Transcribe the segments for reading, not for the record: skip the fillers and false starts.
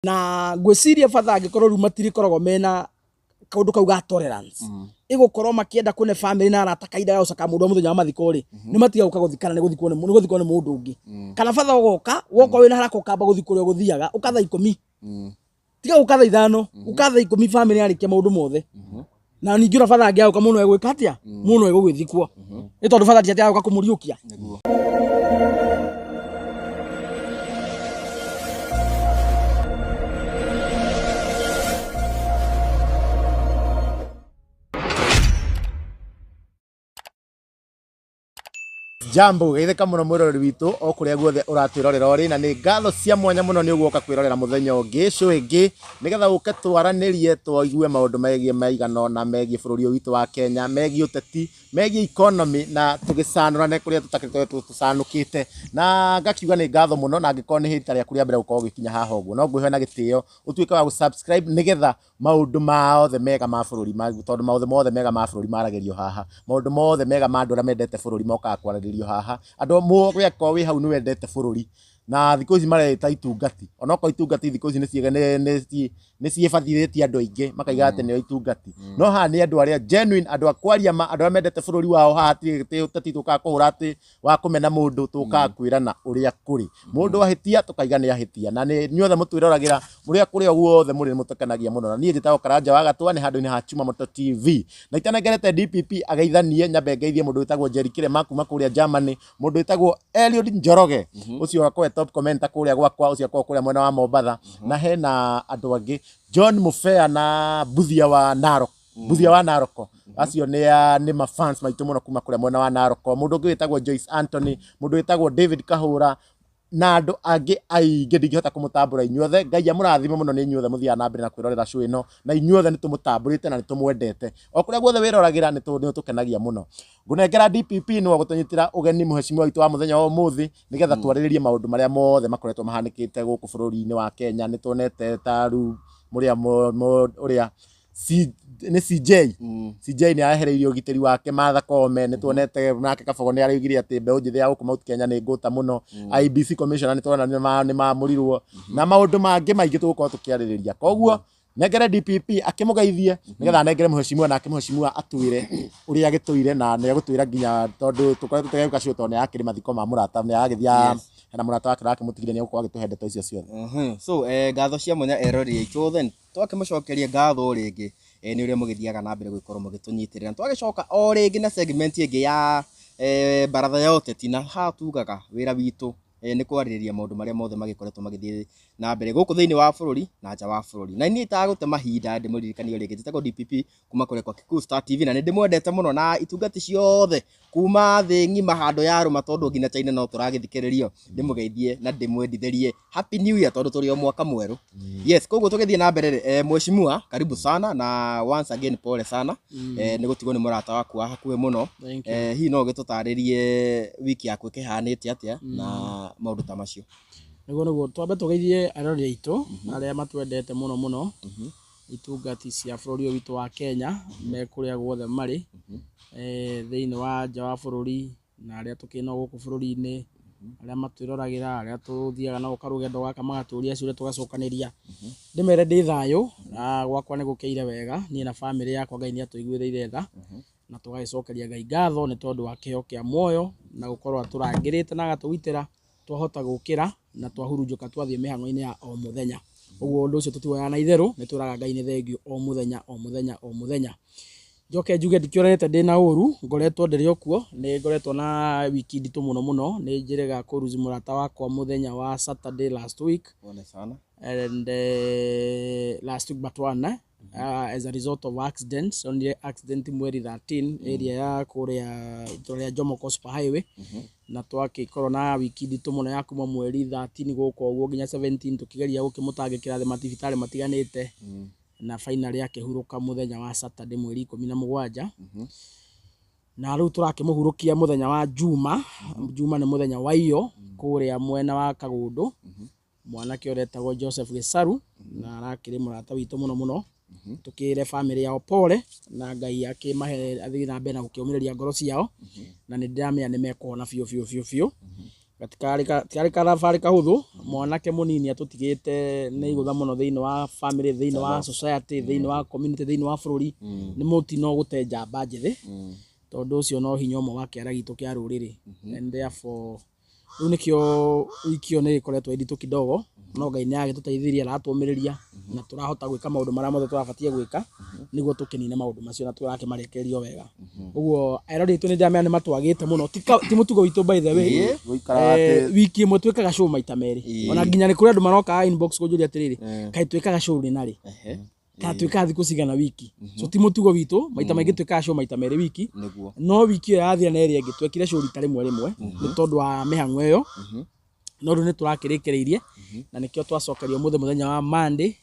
Na ngwĩciria batha angĩkorwo rĩu matirĩkoragwo mena kaũndũ kau ga tolerance, ĩgũkorwo makĩenda kũne family na arata kahinda ga gũcaka mũndũ wa mũthenya wa mathiko rĩ, nĩ matiga gũka gũthikana, nĩ gũthikwo nĩ gũthikwo nĩ mũndũ ũngĩ. Kana batha ũgoka woka wĩna haraka ũkamba gũthiĩ kũrĩa ũgũthiaga ũka thaa 10, tiga gũka thaa 5, ũka thaa 10 family yarĩkia maũndũ mothe. Na ningĩ ona batha angĩaga mũno egwĩka atĩa, mũno egũgĩthikwo, nĩ tondũ batha ti atĩ agũka kũmũriũkia. Nĩguo. Jambo, geithĩka mũno mwĩroreri witũ o kũrĩa guothe ũratwĩrorera ũrĩ, na nĩ ngatho cia mwanya mũno nĩ ũguoka kwĩrorera mũthenya ũngĩ, show ĩngĩ, nĩgetha ũke twaranĩrie tũigue maũndũ megiĩ maigana ũna megiĩ bũrũri ũyũ witũ wa Kenya, megiĩ ũteti, megiĩ economy, na tũgĩcanũrane kũrĩa tũtakĩkoretwo tũcanũkĩte. Na ngakiuga nĩ ngatho mũno, na angĩkorwo nĩ rita rĩaku rĩa mbere gũkorwo ũgĩkinya haha ũguo, no ngwĩhoe na gĩtĩo ũtuĩke wa gũ-subscribe nĩgetha maũndũ mothe mega ma bũrũri, tondũ maũndũ mothe mega ma bũrũri maragĩrio haha, maũndũ mothe mega ma andũ arĩa mendete bũrũri mokaga kwarĩrĩrio haha. Andũ we akorwo wĩ hau nĩ wendete bũrũri, na thikũ ici mareĩta itungati, onokorwo itungati thikũ ici nĩ ciĩbathithĩtie andũ aingĩ makaiga atĩ nĩo itungati, no haha nĩ andũ arĩa genuine, andũ a kwaria ma, andũ arĩa mendete bũrũri wao. Haha hatirĩ ũteti tũkaga kũhũra atĩ wa kũmena mũndũ, tũkaga kwĩrana ũrĩa kũrĩ. Mũndũ ahĩtia tũkaiga nĩ ahĩtia, na nĩ inyuothe mũtwĩroragĩra mũrĩa kũrĩa guothe mũrĩ nĩ mũtũkenagia mũno. Na niĩ njĩtagwo Karanja wa Gatũa, nĩ handũ-inĩ ha Chuma Moto TV. Na itanengerete DPP ageithanie, nyambe ngeithie mũndũ wĩtagwo Njeri Kĩrema kuma kũrĩa Germany, mũndũ wĩtagwo Eliud Njoroge, ũcio akorwo e top commenter kũrĩa gwakwa, ũcio akorwo kũrĩa mwena wa Mombatha, na hena andũ angĩ, John Mubea na Buthia wa Narok, Buthia wa Naroko, acio nĩ ma fans maitũ mũno kuma kũrĩa mwena wa Naroko, mũndũ ũngĩ wĩtagwo Joyce Anthony, mũndũ wĩtagwo David Kahũra na andũ angĩ aingĩ ndingĩhota kũmũtambũra inyuothe. Ngai amũrathime mũno nĩ inyuothe mũthiaga na mbere na kwĩrorera show ĩno, na inyuothe nĩ tũmũtambũrĩte na nĩ tũmwendete. O kũrĩa guothe wĩroragĩra nĩ tũkenagia mũno. Ngũnengera DPP nĩwe gũtũnyitĩra ũgeni mũhecimiwa witũ wa mũthenya wa ũmũthĩ, nĩgetha twarĩrĩrie maũndũ marĩa mothe makoretwo mahanĩkĩte gũkũ bũrũri-inĩ wa Kenya. Nĩ tuonete ta rĩu mũrĩa ũrĩa nĩ CJ, CJ nĩ arehereirio ũgitĩri wake Martha Koome. Nĩ tuonete nake Kabogo nĩ araugire atĩ mbeũ njĩthĩ ya gũkũ Mount Kenya nĩ ngũta mũno. IEBC commissioner nĩ tuona nĩ maamũrirwo na maũndũ mangĩ maingĩ tũgũkorwo tũkĩarĩrĩria. Koguo nengere DPP akĩmũgeithie nĩgetha anengere mũhecimiwa, nake mũhecimiwa atwĩre ũrĩa agĩtũire, na nĩ egũtwĩra nginya tondũ tũkoretwo tũgĩũka show, tondũ nĩ arakĩrĩ mathiko ma mũrata, nĩ aragĩthiĩ hena mũrata wake ũrakĩmũtigire, nĩ egũkorwo agĩtũhe ndeto icio ciothe. So ngatho cia mwanya eroreri aitũ othe, twakĩmũcokeria ngatho rĩngĩ nĩ ũrĩa mũgĩthiaga na mbere gũkorwo mũgĩtũnyitĩrĩra. Twagĩcoka o rĩngĩ na segment ĩngĩ ya baratha ya ũteti, na haha tugaga wĩra witũ nĩ kwarĩrĩria maũndũ marĩa mothe magĩkoretwo magĩthiĩ na mbere gũkũ thĩinĩ wa bũrũri na nja wa bũrũri. Na niĩ itagũte mahinda ndĩmũririkanie rĩngĩ, njĩtagwo DPP kuma kũrĩa kwa Kikuyu Star TV, na nĩ ndĩmwendete mũno na itungati ciothe kuma thĩ ng'ima handũ yarũma, tondũ nginya China no tũragĩthikĩrĩrio. Ndĩmũgeithie na ndĩmwendithĩrie Happy New Year, tondũ tũrĩ o mwaka mwerũ. Yes, koguo tũgĩthiĩ na mbere rĩ, mheshimiwa, karibu sana, na once again pole sana nĩ gũtigwo nĩ mũrata waku wa hakuhĩ mũno. Thank you. Hihi no ũgĩtũtarĩrie wiki yaku ĩkĩhanĩte atĩa na maũndũ ta macio? Nĩguo twambe tũgeithie arori aitũ arĩa matwendete mũno mũno, itungati cia bũrũri ũyũ witũ wa Kenya me kũrĩa guothe marĩ, thĩinĩ wa nja wa bũrũri na arĩa tũkĩrĩ nao gũkũ bũrũri-inĩ, arĩa matwĩroragĩra, arĩa tũthiaga nao karũgendo gaka magatũria ciũria tũgacokanĩria. Ndĩmere ndĩ thayũ na gwakwa nĩ gũkĩire wega, niĩ na bamĩrĩ yakwa Ngai nĩ atũiguĩrĩire tha, na tũgagĩcokeria Ngai ngatho nĩ tondũ wa kĩheo kĩa muoyo na gũkorwo atũrangĩrĩte na agatũgitĩra, twahota gũkĩra na twahurunjũka twathiĩ mĩhang'o-inĩ ya o mũthenya. Ũguo ũndũ ũcio tũtiwoyaga na itherũ, nĩ twĩraga Ngai nĩ thengiũ o mũthenya o mũthenya o mũthenya. Njoke njuge ndikĩonete ndĩna ũru, ngoretwo ndĩrĩ o kuo, nĩ ngoretwo na wiki nditũ mũno mũno. Nĩ njĩrĩga kũruzi mũrata wakwa mũthenya wa Saturday last week. Pole sana. And last week but one, as a result of accident, onire accident mweri 13 area ya kũrĩa itũra rĩa Jomoko Super Highway, na twagĩkorwo na wiki nditũ mũno ya kuma mweri 13 gũkũ ũguo nginya 17, tũkĩgeria gũkĩmũtangĩkĩra thĩ mathibitarĩ matiganĩte, na finally akĩhurũka mũthenya wa Saturday mweri 17. Na rĩu tũrakĩmũhurũkia mũthenya wa Juma. Juma nĩ mũthenya wa iyo kũrĩa mwena wa Kagũndũ, mwanake ũrĩa etagwo Joseph Gĩcaru, na arakĩrĩ mũrata witũ mũno mũno. Tũkĩre bamĩrĩ yao pole, na Ngai akĩmahe athiĩ na mbere na gũkĩũmĩrĩria ngoro ciao, na nĩ ndĩramenya nĩ mekũhona biũ biũ biũ biũ. Gatikarĩ kathabarĩ kahũthũ, mwanake mũnini atũtigĩte nĩ igũtha mũno thĩinĩ wa family, thĩinĩ wa society, thĩinĩ wa community, thĩinĩ wa bũrũri. Nĩ mũtino gũte njamba njĩthĩ, tondũ ũcio no hinya ũmwe wa kĩara gitũ kĩa rũrĩrĩ. And therefore rĩu nĩkĩo wiki ĩyo nĩ ĩkoretwo ĩ nditũ kidogo, no Ngai nĩ agĩtũteithirie, aratũmĩrĩria na tũrahota gwĩka maũndũ marĩa mothe tũrabatie gwĩka nĩguo tũkĩnine maũndũ macio na tũrakĩmarekereria o wega. Ũguo erori aitũ nĩ ndĩramenya nĩ matwagĩte mũno, ti mũtugo witũ by the way. Gũikara Eh, wiki ĩmwe twĩkaga show maita merĩ. Ona nginya nĩ kũrĩ andũ maroka inbox kũnjũria atĩrĩrĩ, kaĩ twĩkaga show rĩ na rĩ, kana twĩkaga thikũ cigana wiki? So ti mũtugo witũ, maita maingĩ twĩkaga show maita merĩ wiki. Nĩguo. No wiki ĩyo yathira na ĩrĩa ĩngĩ twekire show rita rĩmwe rĩmwe nĩ tondũ wa mĩhang'o ĩyo, no rĩu nĩ tũrakĩrĩkĩrĩirie na nĩkĩo twacokeria ũmũthĩ mũthenya wa Monday,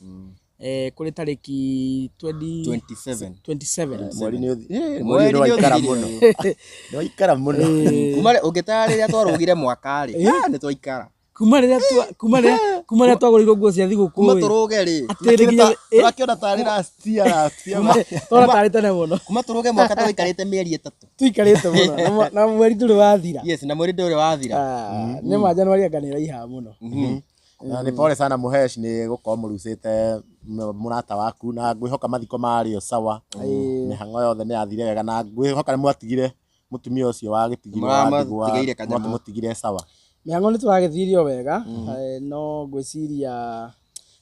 kũrĩ tarĩki 20 27. 27. Mweri nĩ ũthi Mweri mweri nĩ waikara nĩ mũno. ũthirire. Nĩ waikara mũno. Kuma ũngĩtara rĩrĩa twarũgire mwaka rĩ, ah, nĩ twaikara. Kuma rĩrĩa twagũrĩirwo nguo cia thigũkũ Kuma ĩ, tũrũge rĩ. atĩ nginya Tũrakĩona tarĩ last year, last year. Twana tarĩ tene mũno. Kuma tũrũge mwaka tũikarĩte mĩeri 3. Tuikarĩte mũno na mweri ndũrĩ wathira. Yes, na mweri ndũrĩ wathira. Ah, nĩ ma January anga nĩ ĩraiha mũno. Na nĩ pole sana Mũhesh nĩ gũkorwo mũrucĩte mũrata waku, na ngwĩhoka mathiko marĩ o sawa, mĩhang'o yothe nĩ yathire wega, na ngwĩhoka nĩ mwatigire mũtumia ũcio wa gĩtigirwo wa ndigwa. Mũramũtigĩire kanyamũ. Mwakĩmũtigire sawa. Mĩhang'o nĩ tũragĩthirie o wega, no ngwĩciria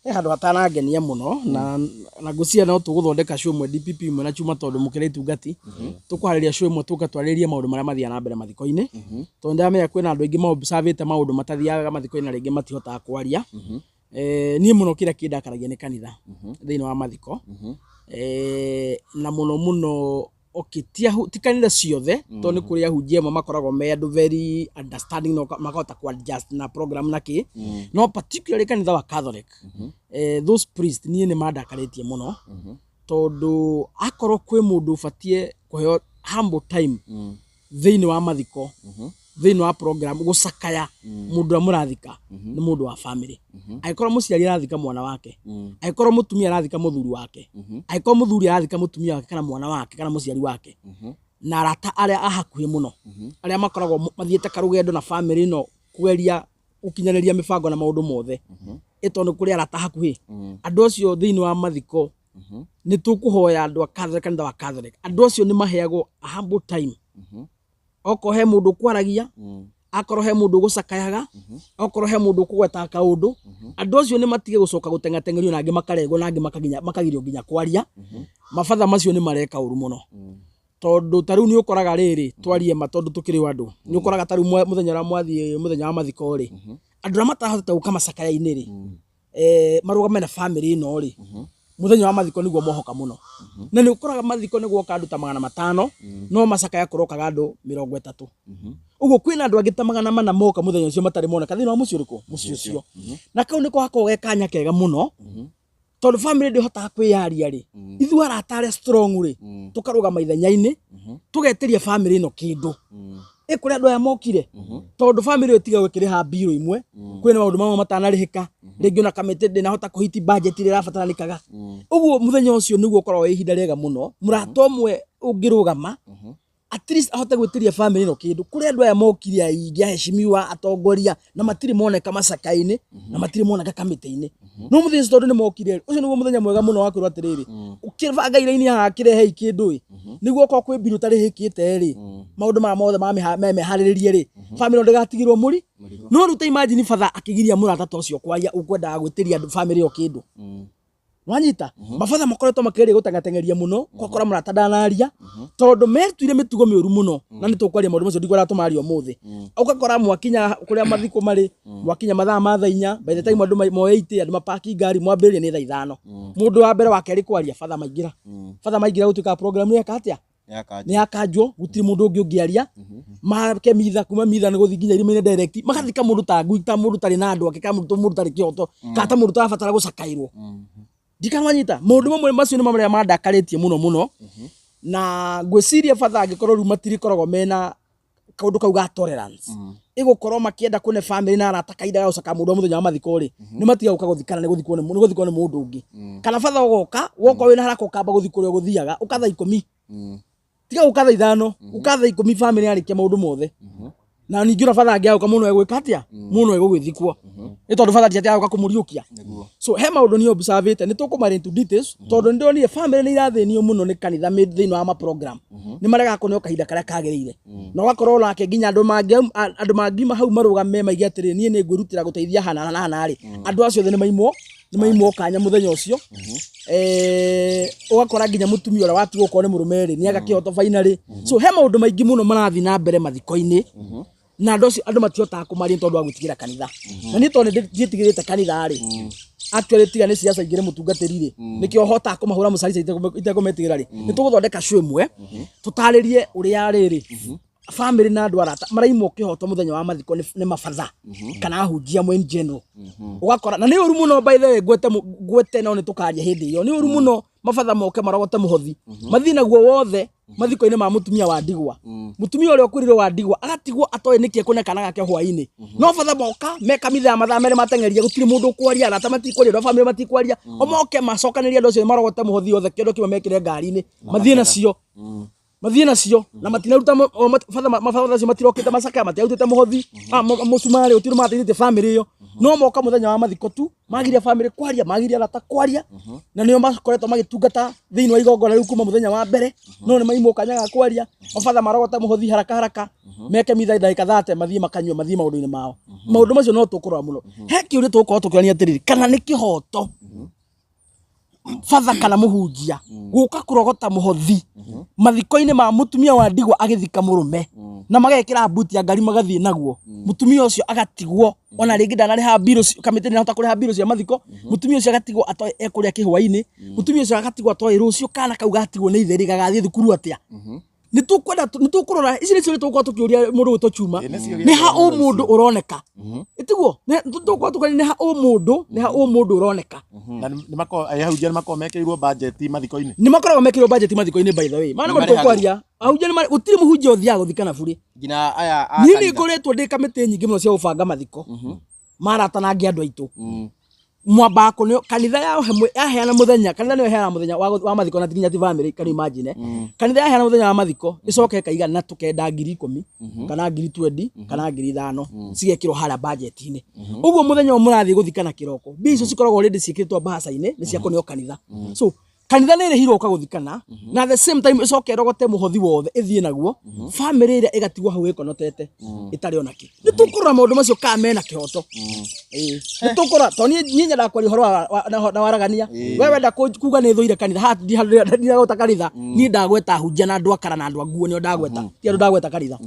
he handũ hatanangenia mũno, na ngwĩciria no tũgũthondeka show ĩmwe DPP ĩmwe na Chuma, tondũ mũkĩrĩ itungati tũkwarĩria show ĩmwe tũke twarĩrie maũndũ marĩa mathiaga na mbere mathiko-inĩ, tondũ ndĩramenya kwĩna andũ aingĩ maobservĩte maũndũ matathiaga wega mathiko-inĩ na rĩngĩ matihotaga kwaria. Niĩ mũno kĩrĩa kĩndakaragia nĩ kanitha thĩinĩ wa mathiko, na mũno mũno, okay, ti kanitha ciothe, tondũ nĩ kũrĩ ahunjia amwe makoragwo me andũ very understanding na makahota ku adjust na program na kĩ, no particularly kanitha wa Catholic, those priest niĩ nĩ mandakarĩtie mũno, tondũ akorwo kwĩ mũndũ ũbatiĩ kũheo humble time thĩinĩ wa mathiko, thĩinĩ wa program gũcakaya mũndũ ũrĩa mũrathika, nĩ mũndũ wa family. Angĩkorwo mũciari arathika mwana wake, angĩkorwo mũtumia arathika mũthuri wake, angĩkorwo mũthuri arathika mũtumia wake kana mwana wake kana mũciari wake, na arata arĩa a hakuhĩ mũno arĩa makoragwo mathiĩte karũgendo na family ĩno kũgeria gũkinyanĩria mĩbango na maũndũ mothe, ĩ tondũ nĩ kũrĩ arata hakuhĩ, andũ acio thĩinĩ wa mathiko nĩ tũkũhoya andũ a Catholic, kanitha wa Catholic, andũ acio nĩ maheagwo a humble time. Okorwo he mũndũ ũkwaragia, akorwo he mũndũ ũgũcakayaga, okorwo he mũndũ ũkũgwetaga kaũndũ, andũ acio nĩ matige gũcoka gũteng'ateng'erio na angĩ makaregwo na angĩ makagirio nginya kwaria. Mabatha macio nĩ mareka ũru mũno, tondũ ta rĩu nĩ ũkoraga rĩrĩ, twarie ma tondũ tũkĩrĩ o andũ, nĩ ũkoraga ta rĩu mũthenya ũrĩa mwathiĩ mũthenya wa mathiko rĩ, andũ arĩa matarahotete gũka macakaya-inĩ rĩ, marũgame na family ĩno rĩ, mũthenya wa mathiko nĩguo mohoka mũno. Na nĩ ũkoraga mathiko nĩ gwoka andũ ta 500, no macakaya kũrokaga andũ 30. Ũguo kwĩna andũ angĩ ta 400 moka mũthenya ũcio matarĩ moneka thĩinĩ wa mũciĩ ũrĩkũ, mũciĩ ũcio. Na kau nĩko gakoragwo ge kanya kega mũno, tondũ family ndĩhotaga kwĩyaria rĩ, ithuĩ arata arĩa strong rĩ, tũkarũgama ithenya-inĩ tũgetĩria family ĩno kĩndũ ĩ kũrĩ andũ aya mokire, tondũ family ĩyo tiga ĩkĩrĩha mbirũ imwe, kwĩna maũndũ mamwe matanarĩhĩka, rĩngĩ ona kamĩtĩ ndĩnahota kũhiti budget ĩrĩa ĩrabataranĩkaga. Ũguo mũthenya ũcio nĩguo ũkoragwo wĩ ihinda rĩega mũno mũrata ũmwe ũngĩrũgama at least ahote gwĩtĩria family ĩno kĩndũ kũrĩ andũ aya mokire aingĩ, aheshimiwa, atongoria, na matirĩ moneka macaka-inĩ na matirĩ moneka kamĩtĩ-inĩ. No mũthenya ũcio tondũ nĩ mokire, ũcio nĩguo mũthenya mwega mũno wa kwĩrwo atĩrĩrĩ, ũkĩbanga iraini haha kĩrehei kĩndũ ĩ, nĩguo okorwo kwĩ mbirũ ũtarĩhĩkĩte rĩ, maũndũ maya mothe meharĩrĩrie rĩ, family ĩno ndĩgatigĩrwo mũri. No rĩu ta imagine batha akĩgiria mũrata ta ũcio kwaria ũkwendaga gwĩtĩria andũ family ĩyo kĩndũ. Wanyita mabatha makoretwo makĩgeria gũteng'ateng'eria mũno, ũgakora mũrata ndanaria tondũ metuire mĩtugo mĩũru mũno, na nĩ tũkwaria maũndũ macio, ndikwenda tũmarie ũmũthĩ. Ũgakora mwakinya kũrĩa mathiko marĩ, mwakinya mathaa ma thaa 4, by the time andũ moe itĩ, andũ mapaki ngari, mwambĩrĩrie nĩ thaa 5. Mũndũ wa mbere wa kerĩ kwaria, batha maingĩra, batha maingĩra, gũtuĩkaga program nĩ yeka atĩa, nĩ yakanjwo, gũtirĩ mũndũ ũngĩ ũngĩaria. Make mitha, kuma mitha nĩ gũthiĩ nginya irima-inĩ direct, magathika mũndũ ta ngui, ta mũndũ ũtarĩ na andũ ake, kana mũndũ ũtarĩ kĩhoto, kana ta mũndũ ũtarabatara gũcakaĩrwo. Ndikana wanyita maũndũ mamwe macio nĩ marĩa mandakarĩtie mũno mũno, na ngwĩciria batha angĩkorwo rĩu matirikoragwo mena kaũndũ kau ga tolerance, ĩgũkorwo makĩenda kũne family na arata kahinda ga gũcaka mũndũ wa mũthenya wa mathiko rĩ, nĩ matiga gũka gũthikana, nĩ gũthikwo nĩ mũndũ ũngĩ. Kana batha ũgoka woka wĩna haraka, ũkamba gũthiĩ kũrĩa ũgũthiaga, ũka thaa 10, tiga gũka thaa 5, ũka thaa 10 family yarĩkia maũndũ mothe. Na ningĩ ona batha angĩagũka mũno egwĩka atĩa, mũno egũgĩthikwo, nĩ tondũ batha ti atĩ agũka kũmũriũkia. So he maũndũ niĩ observĩte, nĩ tũkũmara into details, tondũ nĩ ndonire family nĩ irathĩnio mũno nĩ kanitha thĩinĩ wa ma program, nĩ maregaga kũneo kahinda karĩa kagĩrĩire, na ũgakorwo nake nginya andũ mangĩ andũ mangiuma hau marũgame maige atĩrĩ, niĩ nĩ ngwĩrutĩra gũteithia hana na hana rĩ, andũ acio othe nĩ maimwo kanya mũthenya ũcio. Ũgakora nginya mũtumia ũrĩa watigwo okorwo nĩ mũrũme rĩ, nĩ aga kĩhoto finally. So he maũndũ maingĩ mũno marathiĩ na mbere mathiko-inĩ, na andũ acio andũ matihotaga kũmaria nĩ tondũ wa gwĩtigĩra kanitha. Na niĩ tondũ nĩ ndiĩtigĩrĩte kanitha rĩ, actually tiga nĩ ciaca ingĩ nĩ mũtungatĩri rĩ, nĩkĩo hotaga kũmahũra mũcarica itekũmetigĩra rĩ. Nĩ tũgũthondeka show ĩmwe tũtarĩrie ũrĩa rĩrĩ family na andũ arata maraimwo kĩhoto mũthenya wa mathiko nĩ mabatha kana ahunjia mwe in general. Ũgakora na nĩ ũru mũno, by the way, ngwete ngwete, no nĩ tũkaria hĩndĩ ĩyo. Nĩ ũru mũno mabatha moke marogote mũhothi mathiĩ naguo wothe mathiko-inĩ ma mũtumia wa ndigwa. Mũtumia ũrĩa ũkũrire wa ndigwa agatigwo atoĩ nĩkĩ ekũne kana gake hwaĩ-inĩ, no batha moka me kamitha ya mathaa 2 mateng'eria, gũtirĩ mũndũ ũkwaria, arata matikwaria, andũ a family matikwaria, o moke macokanĩrie andũ acio marogote mũhothi wothe, kĩondo kĩmwe mekĩre ngari-inĩ mathiĩ nacio na matinaruta batha mabatha acio matirokĩte macakaya, matiarutĩte mũhothi, mũcumarĩ gũtirĩ mateithĩtie family ĩyo, no moka mũthenya wa mathiko tu magiria family kwaria, magiria arata kwaria, na nĩo makoretwo magĩtungata thĩinĩ wa igongona rĩu kuma mũthenya wa mbere, no nĩ maimwo kanya ga kwaria. Mabatha marogota mũhothi haraka haraka, meke mitha ndagĩka 30, mathiĩ makanyue, mathiĩ maũndũ-inĩ mao. Maũndũ macio no tũkũrora mũno. He kĩũria tũgũkorwo tũkĩonia atĩrĩrĩ, kana nĩ kĩhoto batha kana mũhunjia gũka kũrogota mũhothi mathiko-inĩ ma mũtumia wa ndigwa agĩthika mũrũme, na magekĩra mbuti ya ngari magathiĩ naguo, mũtumia ũcio agatigwo ona rĩngĩ ndanarĩha mbirũ, kamĩtĩ ndĩnahota kũrĩha mbirũ cia mathiko, mũtumia ũcio agatigwo atoĩ ekũrĩa kĩhwainĩ, mũtumia ũcio agatigwo atoĩ rũciũ kana kau gatigwo nĩ ithe rĩ gagathiĩ thukuru atĩa? Nĩ tũkwenda, nĩ tũkũrora ici nĩcio tũgũkorwo tũkĩũria mũndũ gwĩtwo Chuma. Ĩ, nĩ ciũria Nĩ ha njega mũno. Ũmũndũ ũroneka ĩtiguo tũgũkorwo tũkĩũria nĩ ha ũmũndũ, nĩ ha ũmũndũ ũroneka. Na nĩ makoragwo ahunjia nĩ makoragwo mekĩrĩirwo budget mathiko-inĩ. Nĩ makoragwo mekĩrwo budget mathiko-inĩ, by the way, mana Nĩ nĩ marĩhagwo. tũkwaria ahunjia nĩ gũtirĩ mũhunjia ũthiaga gũthikana burĩ. Nginya aya a Niĩ nĩ kanitha. ngoretwo ndĩ kamĩtĩ nyingĩ mũno cia gũbanga mathiko marata na angĩ andũ aitũ mwambaga kũneo kanitha yaheana mũthenya, kanitha nĩyo ĩheanaga mũthenya wa mathiko na nginya ti family. Can you imagine, kanitha yaheana mũthenya wa mathiko ĩcoke ĩkaiga na tũkenda 10,000 kana 20,000 kana 5,000 cigekĩrwo harĩa budget-inĩ. Ũguo mũthenya ũyũ mũrathiĩ gũthikana kĩroko, mbia icio cikoragwo already ciĩkĩrĩtwo mbahaca-inĩ, nĩ cia kũneo kanitha. So kanitha nĩ ĩrĩhirwo ũka gũthikana, na the same time ĩcoke ĩrogote mũhothi wothe ĩthiĩ naguo, family ĩrĩa ĩgatigwo hau ĩkonotete ĩtarĩ ona kĩ. Nĩ tũkũrora maũndũ macio kana mena kĩhoto. Ĩĩ, nĩ tũkũrora tondũ niĩ nyendaga kwaria ũhoro na waragania. We wenda kuga nĩ thũire kanitha haha, ndiragweta kanitha, niĩ ndagweta ahunjia na andũ akara na andũ a nguo, nĩo ndagweta, ti andũ ndagweta kanitha.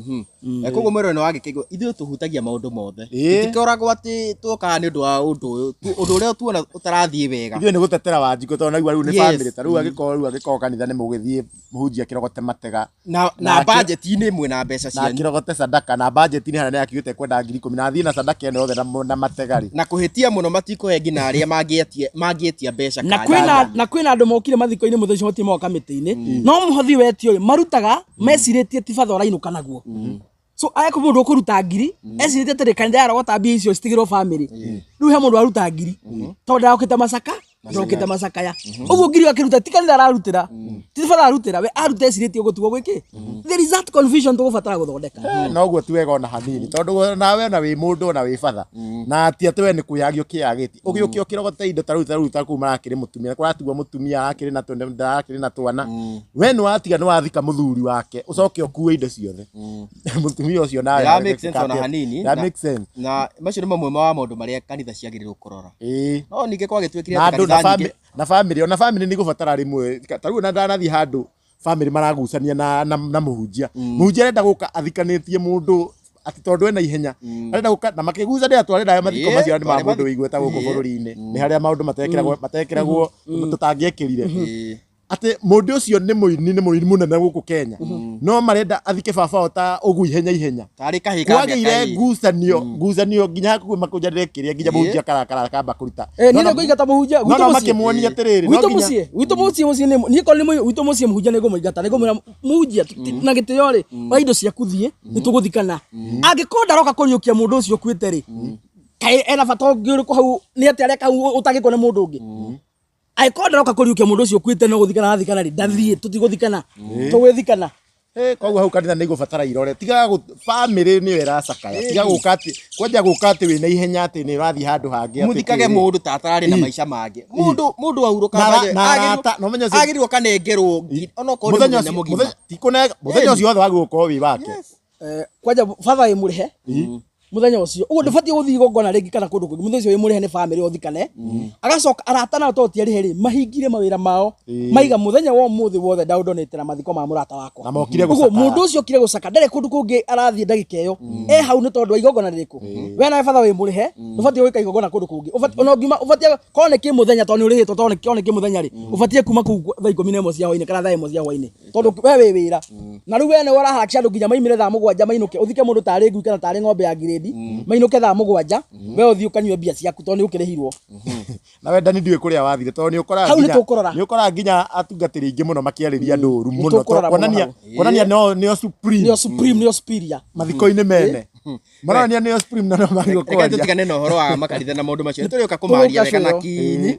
Koguo mwĩrore nĩ wagĩkĩigua ithuĩ tũhutagia maũndũ mothe. Ĩĩ. Tũtikoragwo atĩ twokaga nĩ ũndũ wa ũndũ ũyũ, ũndũ ũrĩa tuona ũtarathiĩ wega. Ithuĩ nĩ gũtetera Wanjikũ tondũ naigua rĩu nĩ family ta rĩu angĩkorwo kanitha nĩ mũgĩthiĩ mũhunjia kĩrogote matega na budget-inĩ ĩmwe na mbeca na cianyu. Kĩrogote sadaka na budget-inĩ harĩa nĩ akiugĩte kwenda 10,000 na athiĩ na sadaka ĩno yothe na matega rĩ. Na kũhĩtia mũno matikũhe nginya arĩa mangĩetia mbeca Na kanya. kwĩna andũ mokire mathiko-inĩ mũthenya ũcio matirĩ moka kamĩtĩ-inĩ, no mũhothi wetio rĩ, marutaga mecirĩtie ti batha ũrainũka naguo. So aya mũndũ ũkũruta ngiri ecirĩtie atĩrĩ, kanitha yarogota mbia icio citigĩrwo family. Rĩu he mũndũ waruta ngiri tondũ ndarokĩte macaka, ndokĩte macakaya, ũguo ngiri ĩyo akĩruta ti kanitha ararutĩra, ti batha ararutĩra, we aruta ecirĩtie ũguo gwĩkĩ. There is that confusion tũgũbatara gũthondeka. Noguo ti wega ona hanini, tondũ nawe ona wĩ mũndũ ona wĩ batha na ti atĩ we nĩ kwĩyagia ũkĩyagĩtie ũgĩũke ũkĩrogote indo ta rĩu ta kũu marakĩrĩ mũtumia kũratigwo mũtumia arakĩrĩ na twende arakĩrĩ na twana, we nĩ watiga nĩ wathika mũthuri wake ũcoke ũkue indo ciothe mũtumia ũcio nawe. Ndĩra make sense ona hanini. Ndĩra make sense. Na macio nĩ mamwe ma maũndũ marĩa kanitha ciagĩrĩirwo kũrora. No ningĩ kwagĩtuĩkire Na atĩ andũ na kanitha nyingĩ na family, ona family nĩ igũbatara rĩmwe. Ta rĩu ona ndanathiĩ handũ family maragucania na mũhunjia. Mũhunjia arenda gũka athikanĩtie mũndũ atĩ tondũ ena ihenya arenda gũka na makĩgucania atware nayo mathiko macio nĩ ma tware mũndũ wĩigweta gũkũ bũrũri-inĩ, nĩ harĩa maũndũ matekĩragwo tũtangĩekĩrire atĩ mũndũ ũcio nĩ mũini mũnene gũkũ Kenya, no marenda athike baba wao ta ũguo ihenya ihenya. Tarĩ kahĩĩ ka Kwagĩire mĩaka ĩrĩ. ngucanio nginya hakuhĩ makũnjanĩre kĩrĩa nginya mũhunjia karakara kamba kũruta. Eh, niĩ nĩngũingata mũhunjia No gwitũ no mũciĩ. makĩmuonia atĩrĩrĩ no Gwitũ nginya mũciĩ, gwitũ mũciĩ nĩ niĩ korwo nĩ gwitũ mũciĩ mũhunjia nĩ ngũmũingata, nĩ ngũmwĩra mũhunjia na gĩtĩo rĩ, wa indo ciaku thiĩ, nĩ tũgũthikana. Angĩkorwo ndaroka kũriũkia mũndũ ũcio ũkuĩte rĩ, kaĩ ena bata ũngĩ ũrĩkũ hau? Nĩ atĩa areka hau ũtangĩkwo nĩ mũndũ ũngĩ? Angĩkorwo ndaroka kũriũkia mũndũ ũcio ũkuĩte no gũthikana arathikana rĩ, ndathiĩ, tũtigũthikana, tũgwĩthikana. Koguo hau kanitha nĩ igũbatara irore. Tiga bamĩrĩ nĩyo ĩracakaya. Tiga gũka atĩ kwanja gũka atĩ wĩna ihenya atĩ nĩ ũrathiĩ handũ hangĩ atĩ Muthikage kĩrĩ. mundu ta atararĩ na maica mangĩ. Mundu mundu ahurũka Na arata, na ũmenye ũcio- agĩrĩirwo kanengerwo onokorwo nĩ Mũthenya mũthenya ũcio mũgima. ti kũnega mũthenya ũcio wothe wagĩrĩirwo gũkorwo wĩ wake. Kwanja batha wĩ mũrĩhe muthenya ũcio ũguo ndũbatiĩ gũthiĩ igongona rĩngĩ kana kũndũ kũngĩ. Mũthenya ũcio wĩ mũrĩhe nĩ bamĩrĩ ũthikane. Agacoka arata nao tondũ ti arĩhe rĩ, mahingire mawĩra mao, maiga mũthenya wa ũmũthĩ wothe ndaũndonĩte na mathiko ma mũrata wakwa. Na mokire Ũguo gũcakaya. mũndũ ũcio okire gũcaka ndarĩ kũndũ kũngĩ arathiĩ ndagĩka ĩyo, e hau nĩ tondũ wa igongona rĩrĩkũ. We nawe batha wĩ mũrĩhe, ndũbatiĩ gwĩka igongona kũndũ kũngĩ. Ona ũngiuma ũbatiĩ korwo nĩ kĩmũthenya tondũ nĩ ũrĩhĩtwo, tondũ korwo nĩ kĩmũthenya rĩ, ũbatiĩ kuma kũu thaa 11 cia hwaĩ-inĩ kana thaa 1 cia hwaĩ-inĩ, tondũ we wĩ wĩra. Na rĩu we nĩwe ũraharakisha andũ nginya maimĩre thaa 7 mainũke, ũthike mũndũ tarĩ ngui kana tarĩ ng'ombe ya ngirĩndi, mainũke thaa 7, we ũthiĩ ũkanyue mbia ciaku tondũ nĩ ũkĩrĩhirwo. Na wendani ndiũĩ kũrĩa wathire tondũ nĩ ũkoraga Hau nĩ nginya tũkũrora. nĩ ũkoraga nginya atungatĩri aingĩ mũno makĩarĩria andũ ũru Nĩ mũno tũkũrora mũno kuonania hau. kuonania no nĩo supreme Nĩo supreme, nĩo superior. mathiko-inĩ mene maronania nĩo supreme na no magĩrĩirwo Reke kwaria. tũtigane na ũhoro wa makanitha na maũndũ macio, nĩtũrĩũka kũmaria Tũgũka wega na cũyo. kinyi.